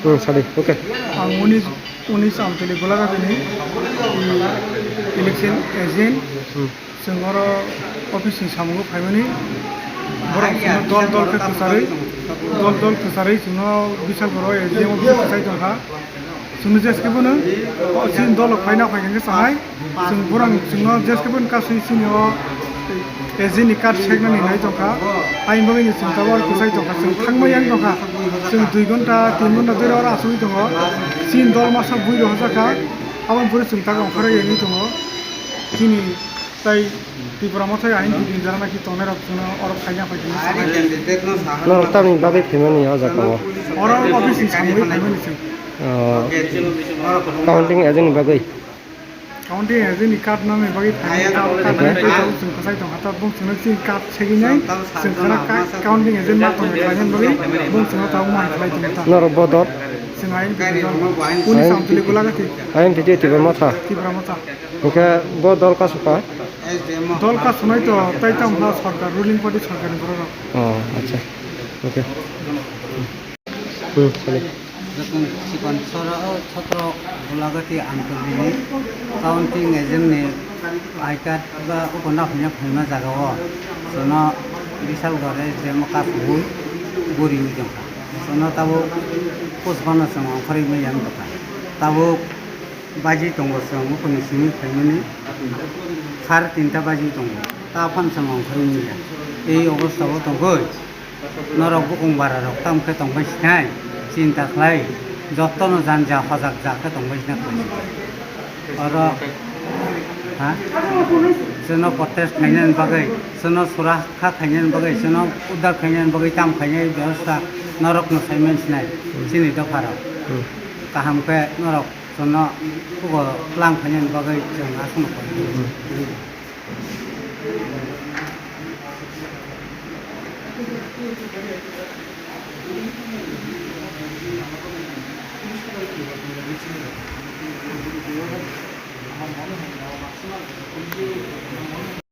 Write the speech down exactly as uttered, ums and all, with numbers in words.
Hmm, sadi, okay. Ang Unis, Unis Amtwlwi Golaghati ni, i, election agent. Hmm. Chwng oro office ni samungo phaimani. Borok chwngno dol dol khe kwcharwi, dol dol kwcharwi chwngno Bisalgoro agent office kwchai tongkha. Chwngno jeskhe bono, o, chini dolo phaina phaikhe chahai. Chwng borok chwngno jeskhe bono kasui chini o agent ni card seknani nai tongkha. Ayang bagwi chwng tabuk kwchai tongkha. Chwng thangma yang tongkha. Chwng dui ghonta, tin ghonta dhori oro achugwi tongo. Chini dol masa bui rw hojakha. Aboni pore chwng tabuk ongkhorwi tongo. Chini Tai Tipra Motha ain bidin jara naki tongnai rok chwngno oro phaina phaikhe. Norok tamni bagwi phaimani o jaga o? Oro office ni samwi phaimani chwng. Oh, counting agent ni bagwi? Counting agent ni card nani bagwi phaimani, card, card nani bagwi chwng kwchai tongkha, ta bung chwngno chini card segwi nai, chwng khana ka-, counting agent ma tongwi khlainani bagwi bung chwngno tabuk man khlai tongkha. Norok bo dol? Chwng ain bidin jara. Unis Amtwlwi Golaghati. Ain bidin Tipra Motha. Tipra Motha. Hwnkhe bo dol kasu kha? Dol kasunai to tai tamo kha sorkar, ruling party sorkar ni borok rok. Oh, acha. Okay. Hmm, sale. Jokhon chikon sora o sotro Golaghati Amtwlwi ni counting agent ni I card ba uko naphanya phaima jaga o. Sono Bisalgor S D M o kasugwi buriwi tongkha. Sono tabuk puspano chwng ongkhorwi manya wngkha. Tabuk Baji tongo chwng, buphangni simi phaimani sare tinta baji tongo. Ta phano chwng ongkhorwi manya. Ei obostha o tongkhe norok bukung bara rok tamo khe tongbai sinai, chinta khlai, jotono janja hojak ja khe tongbai sinai khlai. Oro, ha? Chwngno protest khainani bagwi, chwngno sura kha khainani bagwi, chwngno uddar khainani bagwi tamo khainai bebosta norokno saiman sinai, chini dopharok. Hmm. Kaham khe norok Chwngno kugo tlang khainani bagwi chwng aswkno koi. Hmm.